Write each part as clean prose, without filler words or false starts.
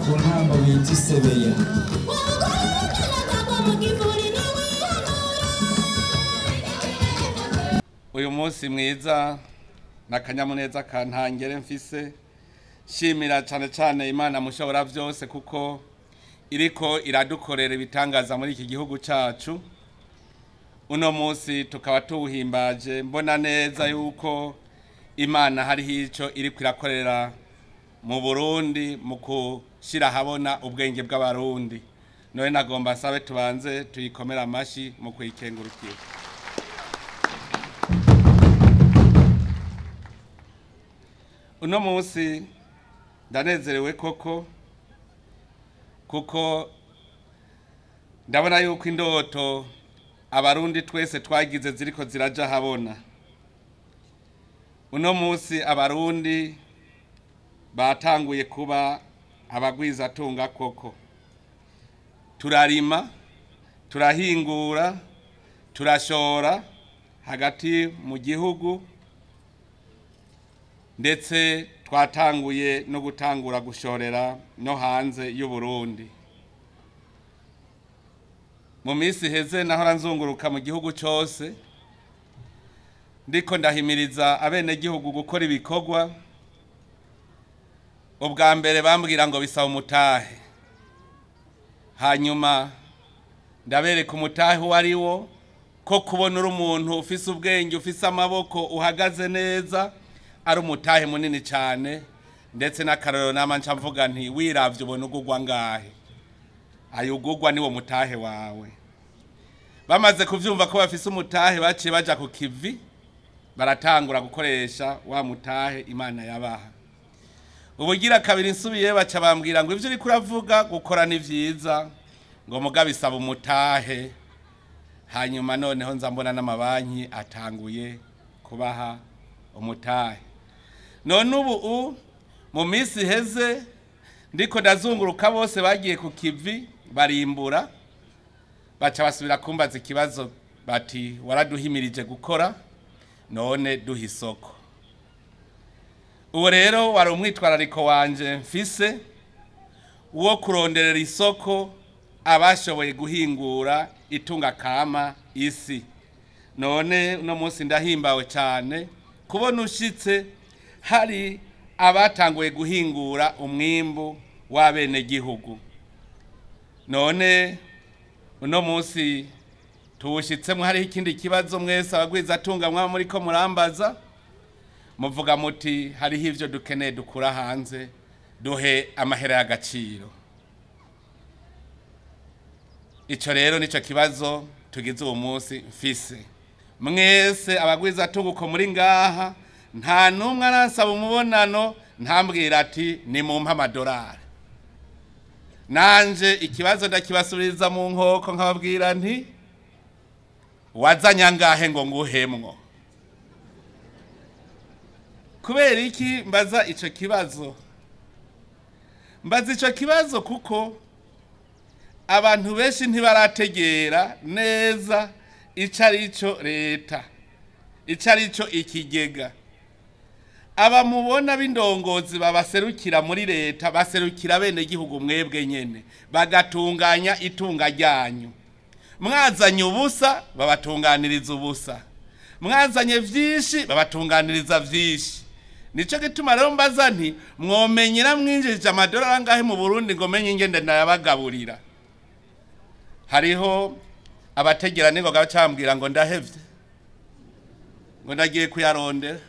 ku ntambo bita isebeya. Uyu munsi mwiza n'akanyamuneza kantangere mfise, shimira cyane cyane Imana mushobora byose kuko iriko iradukorera ibitangaza muri iki gihugu cyacu. Uno munsi tukaba tuwuhimbaje mbona neza yuko Imana hariho ico iriko irakorera mu Burundi mu kushira habona ubwenge bw'abarundi. None nagomba sabe tubanze tuyikomera amashi mu kuyikengurukira. Uno munsi ndanezerewe koko kuko ndabona yuko indoto abarundi twese twagize ziriko ziraja habona. Uno munsi abarundi batanguye kuba abagwiza tunga koko. Turarima, turahingura, turashora hagati mu gihugu, ndetse twatanguye no gutangura gushorera no hanze y'u Burundi. Mu minsi iheze nahora nzunguruka mu gihugu cyose ndiko ndahimiriza abenegihugu gukora ibikorwa. Ubwa mbere bambwira ngo bisaba umutahe, hanyuma ndabereka umutahe uwo ari wo, ko kubona uri umuntu ufise ubwenge, ufise amaboko, uhagaze neza, ari umutahe munini cyane. Ndetse n'akarorero nama nca mvuga nti wiravye ubona ugugwa ngahe, ayo ugugwa niwo mutahe wawe. Bamaze kuvyumva ko bafise umutahe, baciye baja ku kivi baratangura gukoresha wa mutahe Imana yabaha. Ubugira kabiri nsubiye baca bambwira ngo ivyo uriko uravuga gukora ni vyiza, ngo mugabe isaba umutahe. Hanyuma noneho nza mbona n'amabanki atanguye kubaha umutahe. None ubu mu minsi iheze ndiko ndazunguruka bose bagiye ku kivi barimbura, baca basubira kumbaza ikibazo bati waraduhimirije gukora, none duha isoko. Uwo rero wari umwitwarariko wanje mfise wo kuronderera isoko abashoboye guhingura itunga kama isi. None uno munsi ndahimbawe cyane kubona ushitse hari abatanguye guhingura umwimbu w'abenegihugu. None uno munsi tuwushitsemo hariho ikindi kibazo mwese abagwiza atunga mwaba muriko murambaza, muvuga muti hariho ivyo dukeneye dukura hanze, duhe amahera y'agaciro. Ico rero nico kibazo tugize uwo munsi mfise. Mwese abagwiza atunga uko muri ngaha, nta numwe aransaba umubonano ntambwira ati ni mumpe amadolari. Nanje ikibazo ndakibasubiriza mu nkoko nkababwira nti wazanye angahe ngo nguhemwo? Kubera iki mbaza ico kibazo? Mbaza ico kibazo kuko abantu benshi ntibarategera neza ico arico leta, ico arico ikigega. Abamubona b'indongozi babaserukira muri leta baserukira bene gihugu mwebwe nyene, bagatunganya itunga ryanyu. Mwazanye ubusa babatunganiriza ubusa, mwazanye vyinshi babatunganiriza vyinshi. Nico gituma rero mbaza nti mwomenyera mwinjije amadolari angahe mu Burundi ngo menye ingende ndayabagaburira. Hariho abategera ningoga bacambwira ngo ndahevye, ngo ndagiye kuyarondera.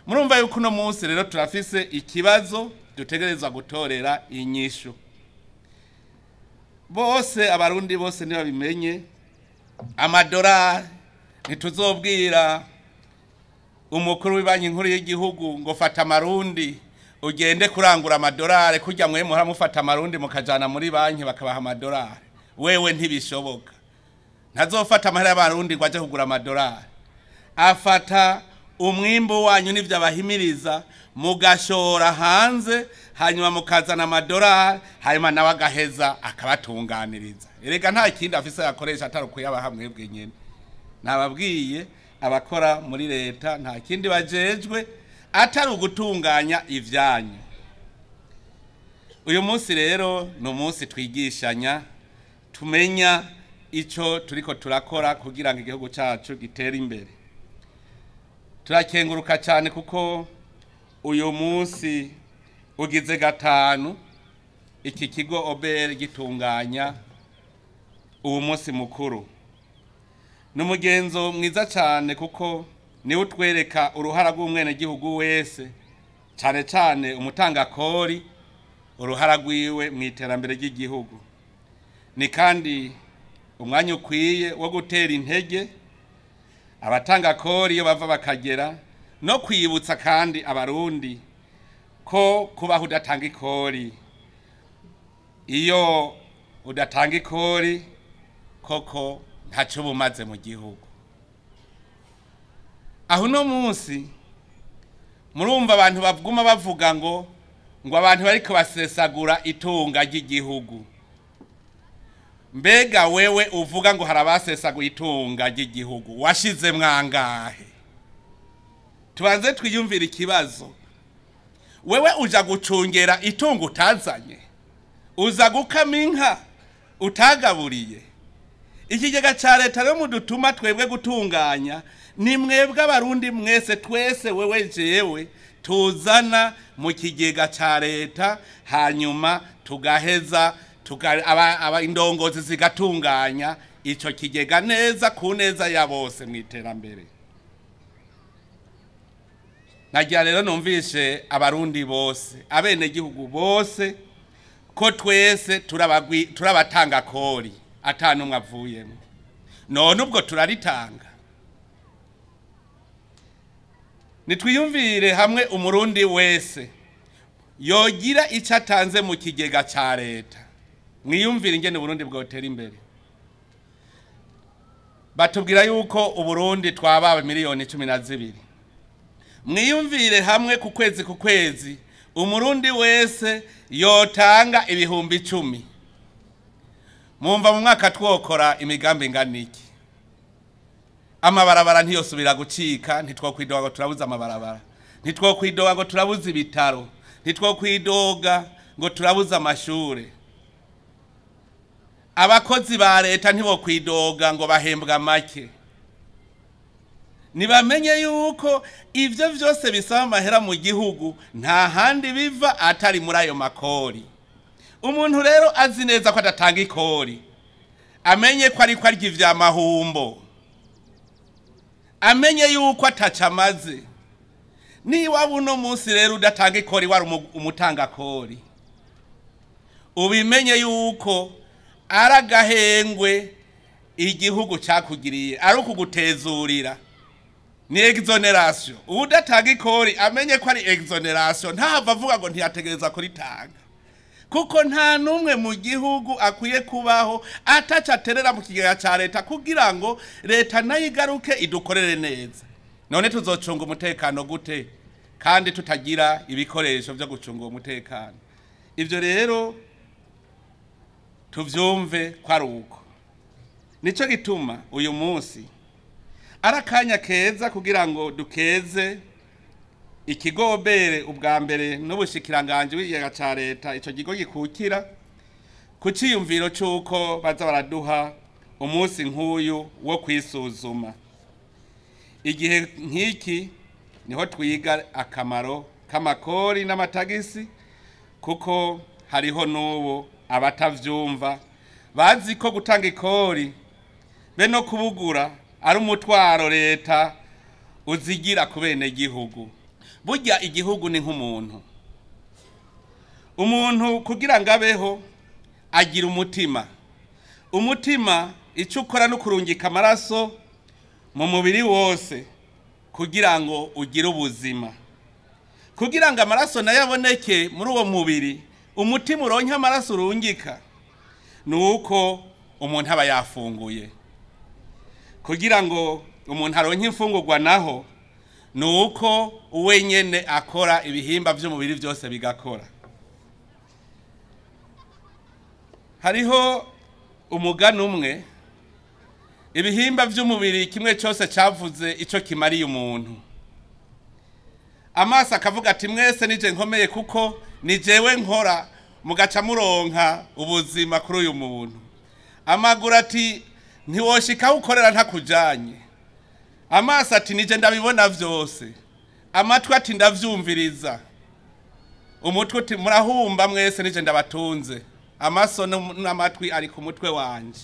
Murumva yuko uno munsi rero turafise ikibazo dutegerezwa gutorera inyishu. Bose abarundi bose ntibabimenye, amadolari ntituzobwira umukuru w'ibanki nkuru y'igihugu ngo fata amarundi ugende kurangura amadolari, kurya mwe muhora mufata amarundi mukajana muri banki bakabaha amadolari. Wewe ntibishoboka, ntazofata amahera y'abarundi ngo aje kugura amadolari. Afata umwimbu wanyu n'ivyo abahimiriza mugashora hanze, hanyuma mukazana amadolari, hanyuma nawe agaheza akabatunganiriza. Erega nta kindi afise yakoresha atari ukuyabaha mwebwe nyene. Nababwiye abakora muri leta nta kindi bajejwe atari ugutunganya ivyanyu. Uyu munsi rero ni umunsi twigishanya, tumenya icyo turiko turakora kugira ngo igihugu cyacu gitere imbere. Turakenguruka cyane kuko uyu munsi ugize 5 iki kigo OBR gitunganya uwo munsi mukuru. Ni umugenzo mwiza cyane kuko niwe utwereka uruhara rw'umwenegihugu wese, cyane cyane umutangakori, uruhara rwiwe mu iterambere ry'igihugu. Ni kandi umwanya ukwiye wo gutera intege abatangakori iyo bava bakagera, no kwibutsa kandi abarundi ko kubaho udatanga ikori, iyo udatanga ikori koko ntacyo bumaze mu gihugu. Aho uno munsi murumva abantu baguma bavuga ngo abantu bariko basesagura itunga ry'igihugu. Mbega wewe uvuga ngo harabasesagura itunga ry'igihugu, washize mwangahe? Tubanze twiyumvira ikibazo. Wewe uja gucungera itungo utazanye, uza gukama inka utagaburiye. Ikigega ca leta rero mudutuma twebwe gutunganya, ni mwebwe abarundi mwese twese, wewe jewe, tuzana mu kigega ca leta, hanyuma tugaheza indongozi zigatunganya ico kigega neza ku neza ya bose mu iterambere. Nagira rero numvishe abarundi bose, abenegihugu bose, ko twese turabatanga kori atanumwe avuyemo. None ubwo turaritanga. Nitwiyumvire hamwe umurundi wese yogira icyo atanze mu kigega ca leta. Mwiyumvire ingene Burundi bwotera imbere. Batubwira yuko Uburundi twabawe miliyoni 12. Mwiyumvire hamwe ku kwezi ku kwezi umurundi wese yotanga ibihumbi 10. Mumva mu mwaka twokora imigambi ingana iki? Amabarabara ntiyosubira gucika, ntitwokwidoga ngo turabuze amabarabara, ntitwokwidoga ngo turabuze ibitaro, ntitwokwidoga ngo turabuze amashure. Abakozi ba leta ntibokwidoga ngo bahembwa make. Nibamenye yuko ivyo vyose bisaba amahera mu gihugu nta handi biva atari muri ayo makori. Umuntu rero azi neza ko adatanga ikori, amenye ko ariko arya ivya mahumbo, amenye yuko atacamaze. Niba uno munsi rero udatanga ikori wari umutanga kori, ubimenye yuko ari agahengwe igihugu cakugiriye, ari ukugutezurira. Ni exoneration. Udatanga ikori amenye ko ari exoneration, ntahava avuga ngo ntiyategereza kuritanga, kuko nta numwe mu gihugu akwiye kubaho atacaterera mu kigega ca leta kugira ngo leta nayo igaruke idukorere neza. None tuzocunga umutekano gute kandi tutagira ibikoresho vyo gucunga uwo mutekano? Ivyo rero tuvyumve ko ari uko. Nico gituma uyu munsi ari akanya keza kugira ngo dukeze ikigo OBR ubwa mbere n'ubushikiranganje bw'ikigega ca leta, ico kigo gikukira ku ciyumviro c'uko baza baraduha umunsi nk'uyu wo kwisuzuma. Igihe nk'iki niho twiga akamaro k'amakori n'amatagisi, kuko hariho n'ubu abatavyumva bazi ko gutanga ikori be no kubugura ari umutwaro leta uzigira ku benegihugu. Burya igihugu ni nk'umuntu. Umuntu kugira ngo abeho agira umutima. Umutima icyo ukora no kurungika amaraso mu mubiri wose kugira ngo ugire ubuzima. Kugira ngo amaraso nayo aboneke muri uwo mubiri, umutima uronke amaraso urungika, nuko umuntu aba yafunguye. Kugira ngo umuntu aronke imfungurwa naho, nuko wenyene akora ibihimba by'umubiri byose bigakora. Hariho umugani umwe, ibihimba by'umubiri kimwe cyose cyavuze ico kimariye umuntu. Amaso akavuga ati mwese nije nkomeye kuko ni jewe nkora Mugaca muronka ubuzima kuri uyu muntu. Amaguru ati ntiwoshika aho ukorera ntakujanye. Amaso ati nije ndabibona vyose. Amatwi ati ndavyumviriza. Umutwe uti murahumba mwese nije ndabatunze. Amaso n'amatwi ari ku mutwe wanje.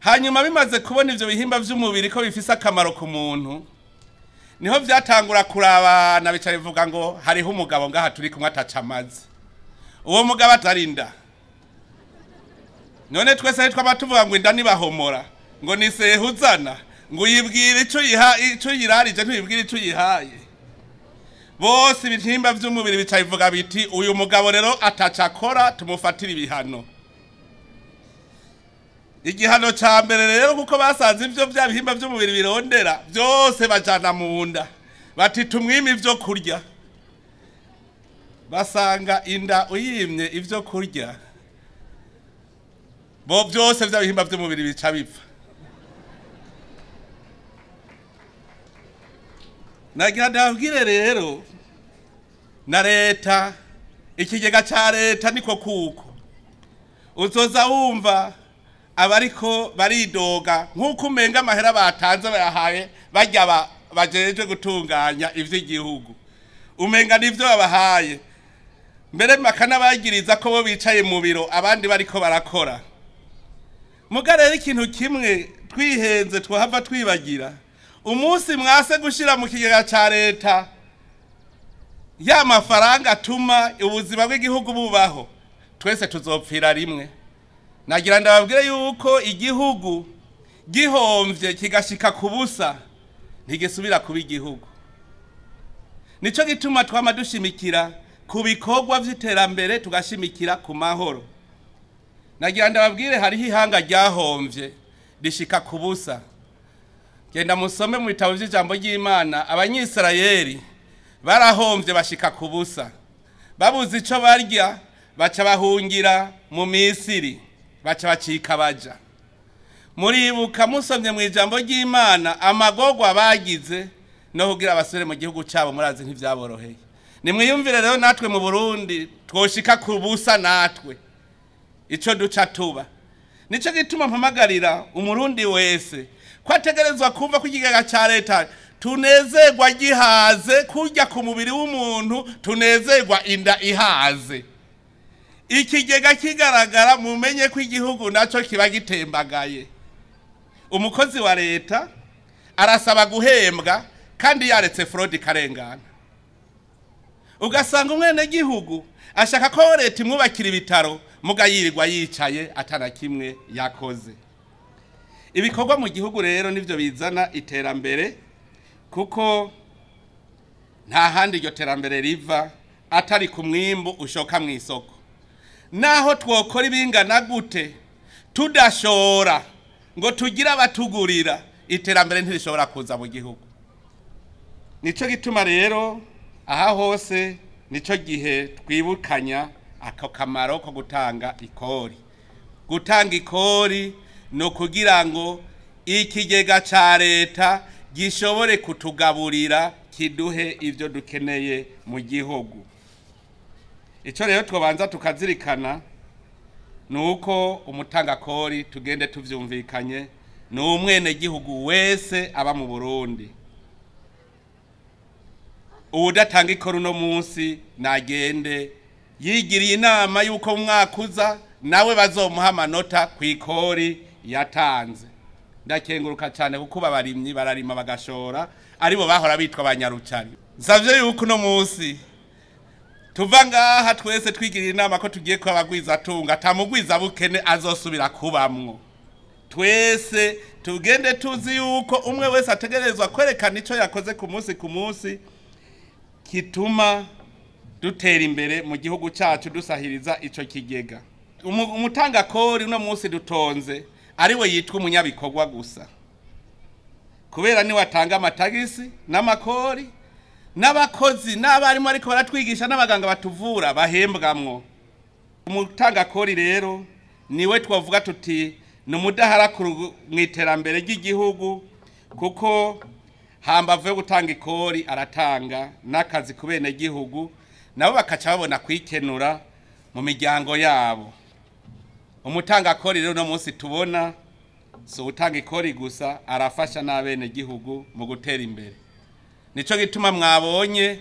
Hanyuma bimaze kubona ivyo bihimba vy'umubiri ko bifise akamaro ku muntu, niho vyatangura kurabana bica bivuga ngo hariho umugabo ngaha turi kumwe ataca amazi. Uwo mugabo atarinda. None twese twaba tuvuga ngo inda nibahomora, ngo ni sehuzana, ngo uyibwire ico yiha, ico yirarije ntuyibwire ico yihaye. Bose ibihimba vy'umubiri bica bivuga biti uyu mugabo rero ataca akora, tumufatire ibihano. Igihano ca mbere rero kuko basanze ivyo vya bihimba vy'umubiri birondera byose bajana mu nda, bati tumwime ivyo kurya. Basanga inda uyimye ivyo kurya, bo byose vya bihimba vy'umubiri bica bipfa. Nagira ndabwire rero na leta, ikigega ca leta niko kuko uzoza wumva abariko baridoga nkuko umenga amahera batanze bayahaye barya bajeje gutunganya ivy'igihugu, umenga nivyo babahaye. Mbere bakanabagiriza ko bo bicaye mu biro abandi bariko barakora. Muga rero ikintu kimwe twihenze twahava twibagira, umunsi mwase gushira mu kigega ca leta ya mafaranga atuma ubuzima bw'igihugu bubaho, twese tuzopfira rimwe. Nagira ndababwire yuko igihugu gihomvye kigashika kubusa ntigisubira kuba igihugu. Nico gituma twama dushimikira ku bikorwa vy'iterambere, tugashimikira ku mahoro. Nagira ndababwire hariho ihanga ryahomvye rishika kubusa. Genda musome mu bitabo vy'ijambo ry'Imana, Abanyisirayeli barahomvye bashika kubusa, babuze ico barya baca bahungira mu Misiri, baca bacika baja. Muribuka musomye mu ijambo ry'Imana amagorwa bagize no kugira abasore mu gihugu cabo, murazi ntivyaboroheye. Nimwiyumvire rero natwe mu Burundi twoshika kubusa natwe ico duca tuba. Nico gituma mpamagarira umurundi wese ko ategerezwa kumva ko ikigega ca leta tunezerwa gihaze, kurya ku mubiri w'umuntu tunezerwa inda ihaze. Ikigega kigaragara mumenye ko igihugu naco kiba gitembagaye. Umukozi wa leta arasaba guhembwa kandi yaretse fraude karengana. Ugasanga umwene gihugu ashaka ko leta imwubakira ibitaro, muga yirirwa yicaye atana kimwe yakoze. Ibikorwa mu gihugu rero nivyo bizana iterambere, kuko nta handi iryo terambere riva atari ku mwimbu ushoka mu isoko. Naho twokora ibingana gute tudashora ngo tugire abatugurira, iterambere ntirishobora kuza mu gihugu. Nico gituma rero aha hose nico gihe twibukanya ako kamaro ko gutanga ikori. Gutanga ikori no kugira ngo ikigega ca leta gishobore kutugaburira, kiduhe ivyo dukeneye mu gihugu. Ico rero twobanza tukazirikana nuko umutangakori tugende tuvyumvikanye ni umwene gihugu wese aba mu Burundi. Uwudatanga ikori uno munsi nagende yigiriye inama yuko umwaka uza nawe bazomuha amanota ku ikori yatanze. Ndakenguruka cyane kuko abarimyi bararima bagashora, aribo bahora bitwa abanyarucari. Nsavye yuko uno munsi tuva ngaha twese twigiriye inama ko tugiye kuba abagwizatunga, atamugwiza bukene azosubira kubamwo. Twese tugende tuzi yuko umwe wese ategerezwa kwerekana ico yakoze ku munsi ku munsi kituma dutera imbere mu gihugu cyacu, dusahiriza ico kigega. Umutangakori uno munsi dutonze ariwe yitwa umunyabikorwa gusa, kubera niwe atanga amatagisi n'amakori, n'abakozi n'abarimu ariko baratwigisha n'abaganga batuvura bahembwamwo. Umutangakori rero niwe twavuga tuti ni umudahara mu iterambere ry'igihugu, kuko hambavu yo gutanga ikori aratanga n'akazi ku benegihugu, nabo bakaca babona kwikenura mu miryango yabo. Umutangakori rero uno munsi tubona si uwutanga ikori gusa, arafasha n'abenegihugu mu gutera imbere. Nico gituma mwabonye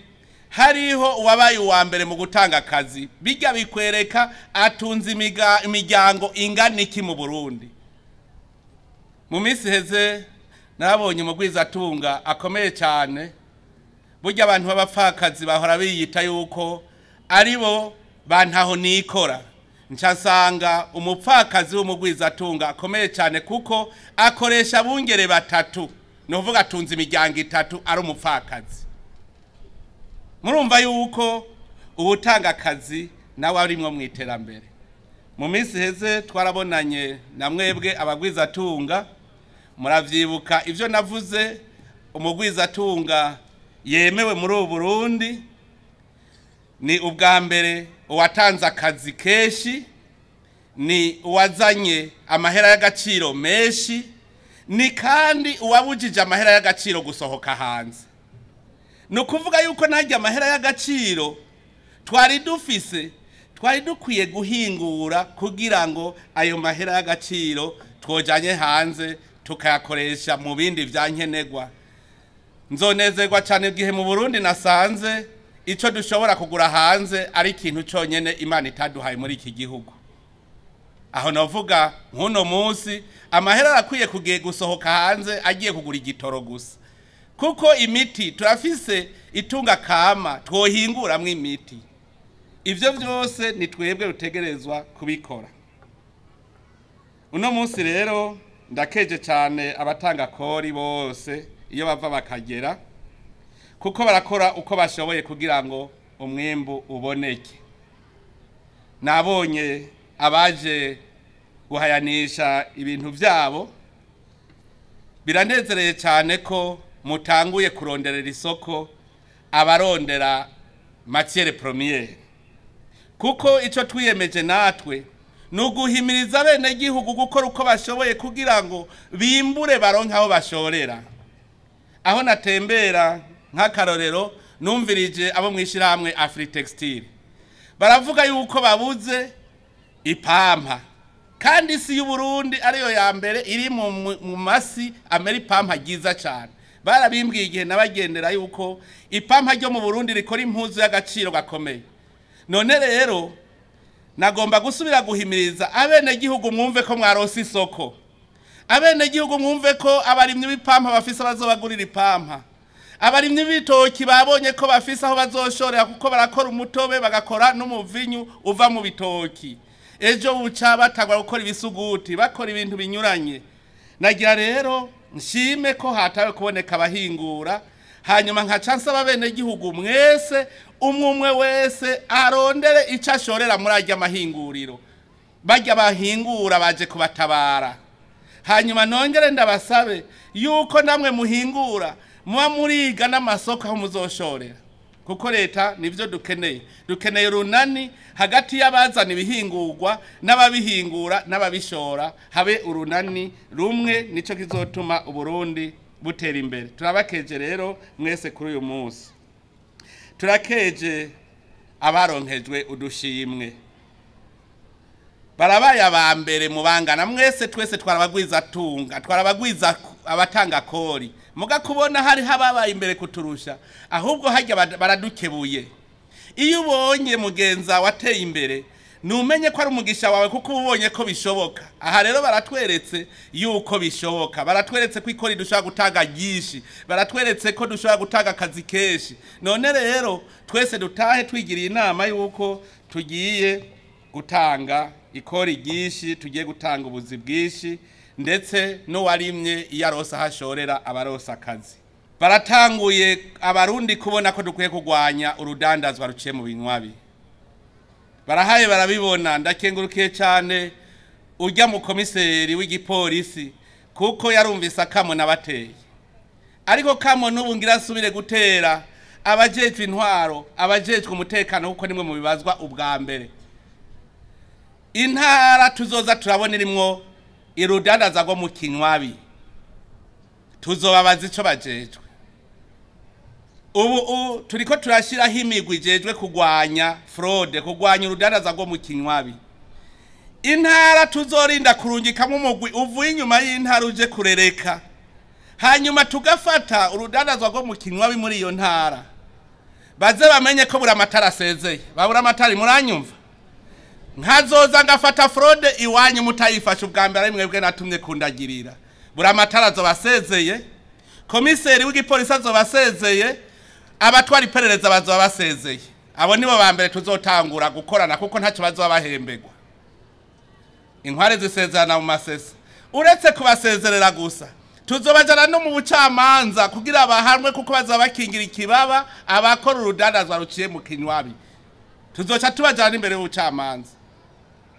hariho uwabaye uwa mbere mu gutanga akazi. Bijya bikwereka atunze imiryango ingana iki mu Burundi. Mu minsi iheze nabonye umugwizatunga akomeye cyane. Burya abantu b'abapfakazi bahora biyita yuko aribo bantaho nikora, nsanga umupfakazi w'umugwizatunga akomeye cyane kuko akoresha abungere batatu, ni ukuvuga atunze imiryango itatu ari umupfakazi. Murumva yuko ubutanga akazi nawe arimwo mu iterambere. Mu minsi iheze twarabonanye na mwebwe abagwizatunga, muravyibuka ivyo navuze. Umugwizatunga yemewe muri ubu Burundi ni ubwa mbere uwatanze akazi kenshi, ni uwazanye amahera y'agaciro menshi, ni kandi uwabujije amahera y'agaciro gusohoka hanze. Ni ukuvuga yuko najya amahera y'agaciro twari dufise, twari dukwiye guhingura kugira ngo ayo mahera y'agaciro twojanye hanze tukayakoresha mu bindi vyankenerwa. Nzonezerwa cyane igihe mu Burundi nasanze ico dushobora kugura hanze ari ikintu conyene Imana itaduhaye muri iki gihugu. Aho navuga nk'uno munsi amahera arakwiye kugiye gusohoka hanze agiye kugura igitoro gusa, kuko imiti turafise itunga kama twohinguramwo imiti. Ivyo vyose ni twebwe rutegerezwa kubikora. Uno munsi rero ndakeje cyane abatanga kori bose iyo bava bakagera, kuko barakora uko bashoboye kugira ngo umwimbu uboneke. Nabonye abaje guhayanisha ibintu byabo, biranezereye cyane ko mutanguye kuronderera isoko abarondera matière première, kuko ico twiyemeje natwe ni uguhimiriza abenegihugu gukora uko bashoboye kugira ngo bimbure baronke aho bashorera. Aho natembera nk'akarorero numvirije abo mwishirahamwe Afritextile baravuga yuko babuze ipampa, kandi isi y'u Burundi ariyo ya mbere iri mu masi amera ipampa ryiza cyane. Barabimbwiye igihe nabagendera yuko ipampa ryo mu Burundi rikora impuzu y'agaciro gakomeye. None rero nagomba gusubira guhimiriza abenegihugu mwumve ko mwaronse isoko, abenegihugu mwumve ko abarimyi b'ipampa bafise abazobagurira ipampa, abarimyi b'ibitoki babonye ko bafise aho bazoshorera kuko barakora umutobe bagakora n'umuvinyu uva mu bitoki. Ejo buca batagwa gukora ibisuguti, bakora ibintu binyuranye. Nagira rero nshime ko hatawe kuboneka abahingura, hanyuma nkaca nsaba abenegihugu mwese umwe wese arondere ico ashorera muri arya mahinguriro. Barya bahingura baje kubatabara. Hanyuma nongere ndabasabe yuko namwe muhingura muba muriga n'amasoko aho muzoshorera, kuko leta nivyo dukeneye. Dukeneye urunani hagati y'abazana ibihingurwa n'ababihingura n'ababishora, habe urunani rumwe, nico kizotuma Uburundi butera imbere. Turabakeje rero mwese kuri uyu munsi. Turakeje abaronkejwe udushimwe, barabaye aba mbere mu bangana mwese. Twese twarabagwiza tunga, twarabagwiza abatanga kori, muga kubona hari hababaye imbere kuturusha, ahubwo hajya baradukebuye. Iyo ubonye mugenza wateye imbere numenye ko ari umugisha wawe, kuko ubonye ko bishoboka. Aha rero baratweretse yuko bishoboka, baratweretse ko ikori dushobora gutanga ryinshi, baratweretse ko dushobora gutanga akazi kenshi. None rero twese dutahe twigiriye inama yuko tugiye gutanga ikori ryinshi, tugiye gutanga ubuzi bwinshi, ndetse n'uwarimye iyo aronse aho ashorera abaronse akazi. Baratanguye abarundi kubona ko dukwiye kurwanya urudandazwa ruciye mu binywabi. Barahaye barabibona. Ndakengurukiye cyane ujya mu komiseri w'igipolisi kuko yarumvise akamo nabateye, ariko kamo n'ubu ngira asubire gutera abajejwe intwaro, abajejwe umutekano, kuko nimwe mu bibazwa ubwa mbere. Intara tuzoza turabona irimwo irudandaza rwo mu kinywabi, tuzobabaza ico bajejwe. Ubu turiko turashyiraho imigwi ijejwe kurwanya fraude, kurwanya urudandaza rwo mu kinywabi. Intara tuzorinda kurungikamo umugwi uvuye inyuma y'intara uje kurereka, hanyuma tugafata urudandazwa rwo mu kinywabi muri iyo ntara, baze bamenye ko buri amatara asezeye. Babura amatara, muranyumva? Nkazoza ngafata fraude iwanyu mutayifashe ubwa mbere, ari mwebwe natumye kundagirira. Buri amatara azobasezeye, komiseri w'igipolisi azobasezeye, abatwara iperereza bazoba basezeye. Abo nibo ba mbere tuzotangura gukorana, kuko ntacyo bazoba bahembegwa. Inkware zisezerana mu masesa. Uretse kubasezerera gusa, tuzobajana no mu bucamanza kugira bahanwe, kuko bazaba bakingira ikibaba abakora urudandazwa ruciye mu kinywabi. Tuzoca tubajana imbere y'ubucamanza.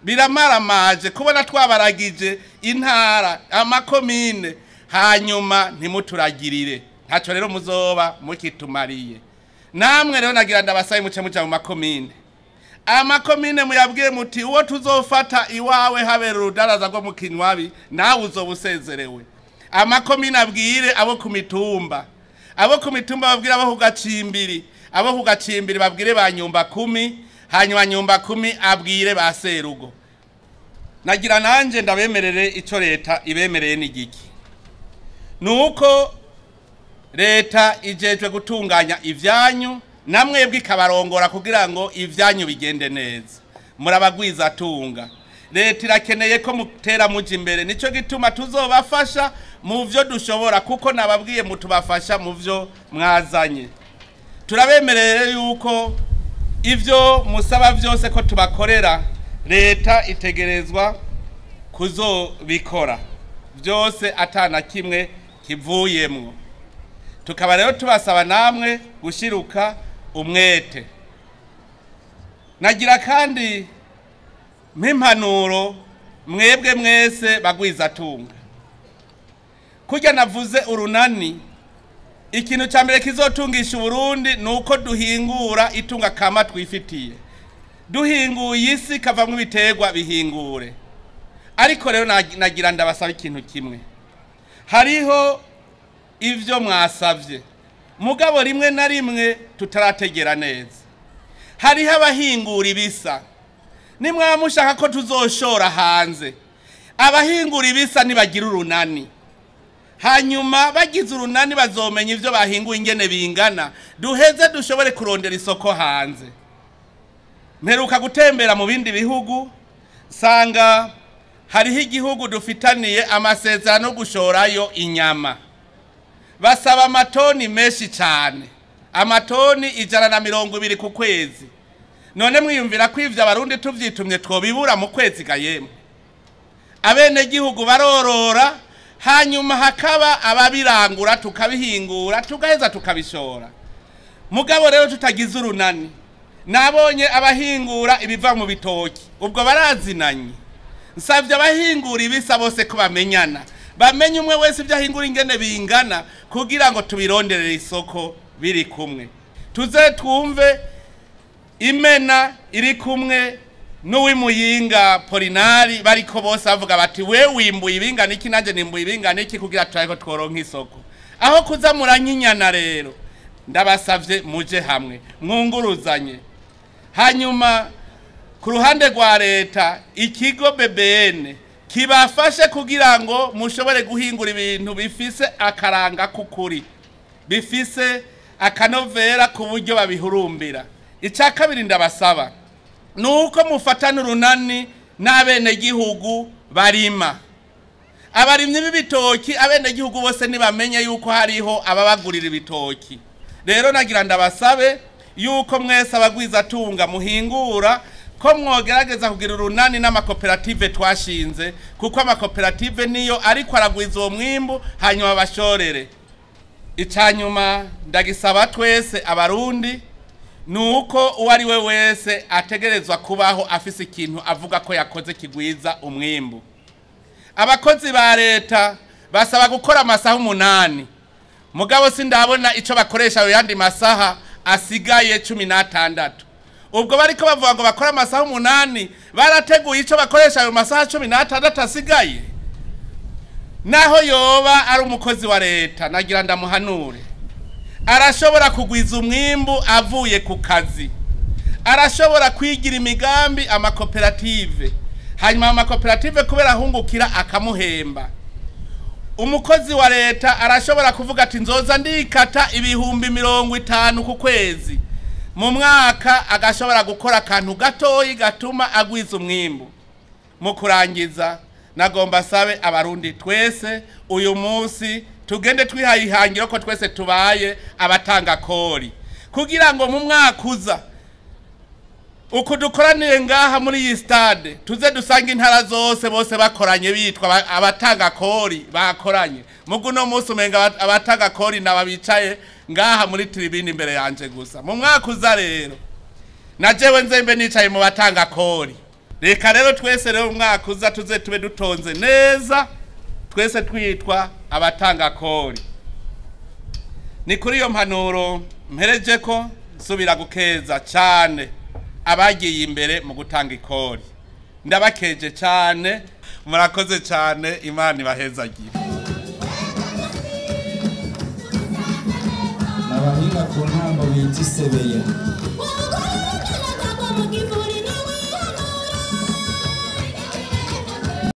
Biramaramaje kubona twabaragije intara, amakomine, hanyuma ntimuturagirire. Ntacyo rero muzoba mukitumariye. Namwe rero nagira ndabasaye muce muja mu makomine. Amakomine muyabwiye muti uwo tuzofata iwawe habera urudaraza rwo mu kinywabi, nawe uzoba usezerewe. Amakomine abwire abo ku mitumba, abo ku mitumba babwire abo ku gacimbiri, abo ku gacimbiri babwire ba nyumba kumi, hanyuma nyumba kumi abwire ba serugo. Nagira nanje ndabemerere ico leta ibemereye ni giki. Nuko leta ijejwe gutunganya ivyanyu, namwebwe ikabarongora kugira ngo ivyanyu bigende neza. Murabagwiza tunga. Leta irakeneye ko mutera muja imbere, nico gituma tuzobafasha mu vyo dushobora, kuko nababwiye mutubafasha mu vyo mwazanye. Turabemereye yuko ivyo musaba vyose ko tubakorera, leta itegerezwa kuzobikora vyose atana kimwe kivuyemwo. Tukaba rero tubasaba namwe gushiruka umwete. Nagira kandi mpimpanuro mwebwe mwese bagwiza tunga. Kurya navuze urunani, ikintu ca mbere kizotungisha Uburundi nuko duhingura itunga kama twifitiye. Duhinguye isi kavamwo ibiterwa bihingure. Ariko rero nagira ndabasaba ikintu kimwe. Hariho ivyo mwasavye, mugabo rimwe na rimwe tutarategera neza. Hariho abahingura ibisa. Nimwaba mushaka ko tuzoshora hanze, abahingura ibisa nibagira urunani. Hanyuma bagize urunani bazomenya ivyo bahinguye ingene bingana, duheze dushobore kurondera isoko hanze. Mperuka gutembera mu bindi bihugu, sanga hariho igihugu dufitaniye amasezerano gushorayo inyama. Basaba amatoni menshi cyane, amatoni 120 ku kwezi. None mwiyumvira ko ivyo abarundi tuvyitumye twobibura mu kwezi gayemwe? Abene gihugu barorora, hanyuma hakaba ababirangura tukabihingura tugaheza tukabishora. Mugabo rero tutagize urunani, nabonye abahingura ibiva mu bitoki ubwo barazinanye. Nsavye abahingura ibisa bose ko bamenyana, bamenye umwe wese ibyo ahingura ingene bingana, kugira ngo tubironderere isoko biri kumwe. Tuze twumve imena iri kumwe n'uwimuyinga Polinari, bariko bose bavuga bati we wimbuye ibingana iki, nanje nimbuye ibingana iki, kugira turabe ko tworonka isoko. Aho kuza muranyinyana rero, ndabasavye muje hamwe mwunguruzanye. Hanyuma ku ruhande rwa leta, ikigo BBN kibafashe kugira ngo mushobore guhingura ibintu bifise akaranga k'ukuri, bifise akanovera ku buryo babihurumbira. Icya kabiri ndabasaba nuko mufatana urunani n'abenegihugu barima. Abarimyi b'ibitoki, abenegihugu bose nibamenye yuko hariho ababagurira ibitoki. Rero nagira ndabasabe yuko mwese abagwiza tunga muhingura ko mwogerageza kugira urunani n'amakoperative twashinze, kuko amakoperative niyo ariko aragwiza uwo mwimbu, hanyuma bashorere. Icanyuma ndagisaba twese abarundi nuko uwo ari we wese ategerezwa kubaho afise ikintu avuga ko yakoze kigwiza umwimbu. Abakozi ba leta basaba gukora amasaha 8, mugabo sindabona ico bakoresha ayo yandi masaha asigaye 16. Ubwo bariko bavuga ngo bakora amasaha 8, barateguye ico bakoresha ayo masaha 16 asigaye. Naho yoba ari umukozi wa leta, nagira ndamuhanure Arashobora kugwiza umwimbu avuye ku kazi. Arashobora kwigira imigambi amakoperative, hanyuma amakoperative kubera ahungukira akamuhemba. Umukozi wa leta arashobora kuvuga ati nzoza ndikata 50,000 ku kwezi, mu mwaka agashobora gukora akantu gatoyi gatuma agwiza umwimbu. Mu kurangiza, nagomba sabe Abarundi twese uyu munsi tugende twihaye ihangiro ko twese tubaye abatanga kori, kugira ngo mu mwaka uza uku dukoraniye ngaha muri iyi stade tuze dusange intara zose bose bakoranye bitwa abatanga kori bakoranye. Mugu no munsi umenga abatanga kori naba bicaye ngaha muri tribune imbere yanje gusa. Mu mwaka uza rero na jewe nzembe nicaye mu batanga kori. Reka rero twese rero umwaka uza tuze tube dutonze neza, twese twitwa abatanga kori. Ni kuri iyo mpanuro mpereje ko nsubira gukeza cyane abagiye imbere mu gutanga ikori. Ndabakeje cyane, murakoze cyane, Imana ibahezagire. N'abahinga ku ntambo bita isebeya.